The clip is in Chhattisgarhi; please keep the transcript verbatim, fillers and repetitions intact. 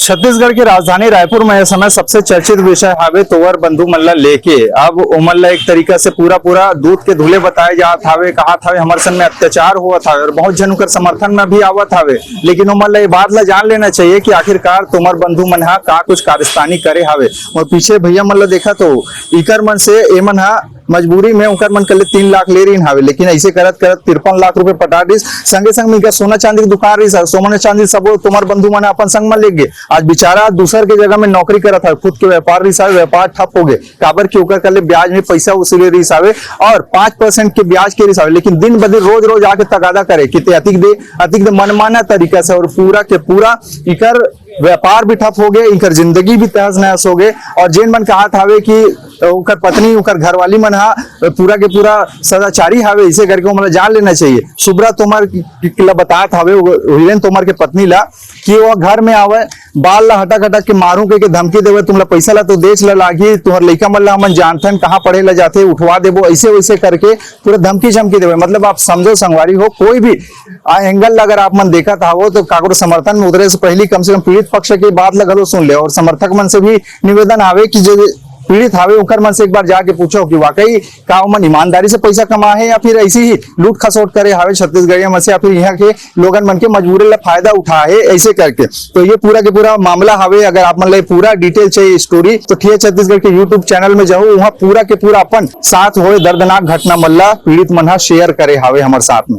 छत्तीसगढ़ के राजधानी रायपुर में ए समय सबसे चर्चित विषय हावे तोमर बंधु मन ला लेके। अब ओमन ला एक तरीका से पूरा पूरा दूध के धुले बताए जात हावे, कहात हावे हमर संग में अत्याचार होवत हावे और बहुत झन उकर समर्थन में भी आवत हावे। लेकिन ओमन ला ये बात ला जान लेना चाहिए कि आखिरकार तोमर बंधु मन हा का कुछ कारस्तानी करे हावे। और पीछे भैया मन ला देखत हो, इकर मन से एमन हा मजबूरी में उकर मन कल्ले तीन लाख ले रहिन हावे, लेकिन ऐसे करत करत तिरपन लाख रुपए पटा दिस। संगे संग में इनका सोना चांदी के दुकान रहिस, सोना चांदी सबो तोमर बंधु मन अपन संग में ले गे। आज बेचारा दूसर के जगह में नौकरी करत हावे, खुद के व्यापार रहिस हावे, व्यापार ठप हो गे, काबर कि ओकर कल्ले ब्याज में पैसा वसूले रहिस हावे और पाँच परसेंट के ब्याज के रहिस हावे, लेकिन दिन ब दिन रोज रोज आके तगादा करे कि ते अतिक दे, अतिक दे, मनमाना तरीका से, और पूरा के पूरा इकर व्यापार भी ठप हो गे, इकर जिंदगी भी तहस नहस हो गे। और जेन मन कहात हावे कि उकर पत्नी, उकर घरवाली मन हा पूरा के पूरा सदाचारी हावे, इसे करके ओमन ला जान लेना चाहिए। सुब्रा तोमर की, की, ला बतात हावे, वो हीरेन तोमर के पत्नी ला, कि वो घर में आवे, "बाल ला हटक हटक के मारू," के, के धमकी देवे, "तुमला पैसा ला तो देच ला लागी, तुहर लइका मन ला हमन जानथन, कहाँ पढ़े ला जाथे, उठवा देबो," ऐसे वैसे करके पूरा धमकी झमकी देवे। मतलब, आप समझो संगवारी हो, कोई भी आ एंगल ला अगर आप मन देखत हावो, तो काकरो समर्थन में उतरे से पहली कम से कम पीड़ित पक्ष के बात ला घलो सुन ले। और समर्थक मन से भी निवेदन हावे कि जो पीड़ित हावे, ओकर मन से एक बार जाके पूछो कि वाकई का ओमन ईमानदारी से पैसा कमा हे या फिर ऐसे ही लूट खसोट करे हावे छत्तीसगढ़िया मन से, या फिर यहाँ के लोगन मन के मजबूरी ला फायदा उठा हे ऐसे करके। तो ये पूरा के पूरा मामला हावे। अगर आप मन ला ये पूरा डिटेल चाहिए स्टोरी, तो ठिया छत्तीसगढ़ के YouTube चैनल में जाओ, वहाँ पूरा के पूरा अपन साथ होए दर्दनाक घटना मन ला पीड़ित मन हा शेयर करे हावे हमर साथ में।